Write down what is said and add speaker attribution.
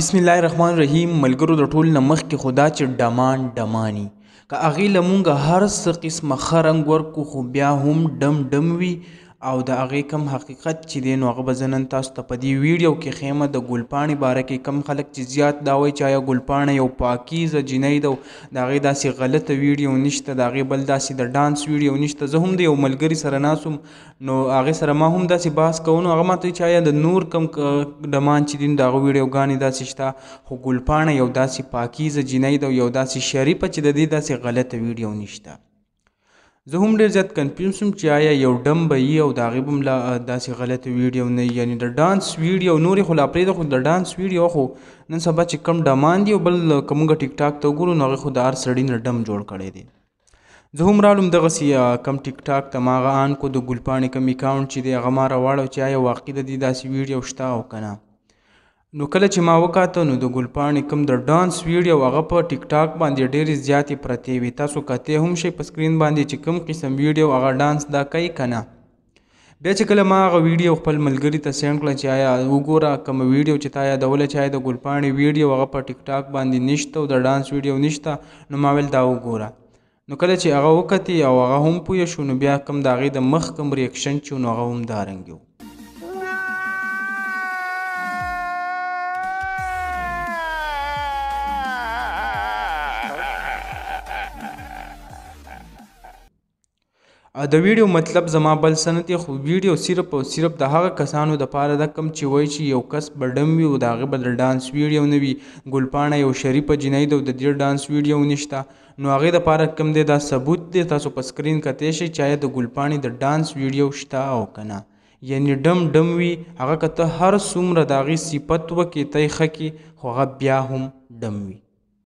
Speaker 1: بسم الله الرحمن الرحیم. ملګرو د ټول نه مخکې خو دا چې ډمان ډمانی که هغې له مونږه هر څه قسمه ښه رنګ ورکو خو بیا هم ډم ډم وي، او د هغې کم حقیقت چې دی نو هغه به زه نن تاسو ته په دې ویډیو کې ښیم. د ګلپاڼې باره کې کم خلک چې زیات دا وایي چې آیا ګلپاڼه یو پاکیزه جینۍ ده، د هغې داسې غلطه ویډیو نشته، د هغې بل داسې د ډانس ویډیو نشته. زه هم د یو ملګري سره ناست وم، نو هغې سره ما هم داسې بحث کوو، نو هغه ما ته وایي چې آیا د نور کم ډمان چې دي نو د هغه ویډیوګانې داسې شته، خو ګلپاڼه یو داسې پاکیزه جینۍ ده او یو داسې شریفه چې د دې داسې غلطه ویډیو نشته. زه هم ډېر زیات کنفیوز شوم چې آیا یو ډم به یي او د هغې به هم لا داسې غلطه ویډیو نه وي، یعنې د ډانس ویډیو نورې خو لا پرېږده، خو د ډانس ویډیو خو نن سبا چې کم ډمان دي او بل که موږ ټیک ټاک ته وګورو نو هغې خو د هر سړي نه ډم جوړ کړی دی. زه هم رالم دغسې کم ټیک ټاک ته، ما هغه آن کو د ګلپاڼې کم اکاونټ چې دی هغه ما راواړو چې آیا واقعي د دې داسې ویډیو شته او که نه. نو کله چې ما وکاته نو د ګلپاڼې کوم د ډانس ویډیو هغه په ټیک ټاک باندې ډېرې زیاتې پرتې وي، تاسو کتې هم شئ په سکرین باندې چې کوم قسم ویډیو هغه ډانس دا کوي که نه. بیا چې کله ما هغه ویډیو خپل ملګري ته سینډ کړه چې آیا وګوره کومه ویډیو چې تا یادوله چې آیا د ګلپاڼې ویډیو هغه په ټیک ټاک باندې نشته او د ډانس ویډیو نشته، نو ما ویل دا وګوره. نو کله چې هغه وکتې او هغه هم پوه شو، نو بیا کوم د هغې د مخ کوم ریاکشن چې و نو هغه هم دا رنګ و. د ویډیو مطلب زما بل څه نه دی، خو ویډیو صرف او صرف د هغه کسانو دپاره ده کوم چې وایي چې یو کس به ډم وي او د هغې به د ډانس ویډیو نه وي، ګلپاڼه یو شریفه جینۍ ده او د دې ډانس ویډیو نشته، نو هغې دپاره کوم دی دا ثبوت دی. تاسو په سکرین کتی شئ چې آیا د ګلپاڼې د ډانس ویډیو شته او که نه. یعنې ډم ډم وي هغه که ته هر څومره د هغې صفت وکړې ته یې ښه کړې خو هغه بیا هم ډم وي.